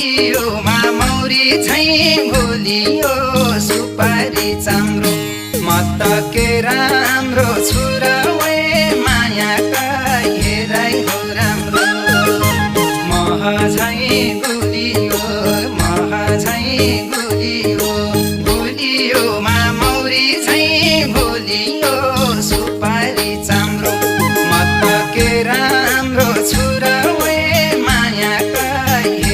गुलियोमा मौरी झैँ भुलियो सुपारी चाम्रो म त के राम्रो छु र वे मायाका हेराइ हो राम्रो मह झैँ गुलियो गुलियोमा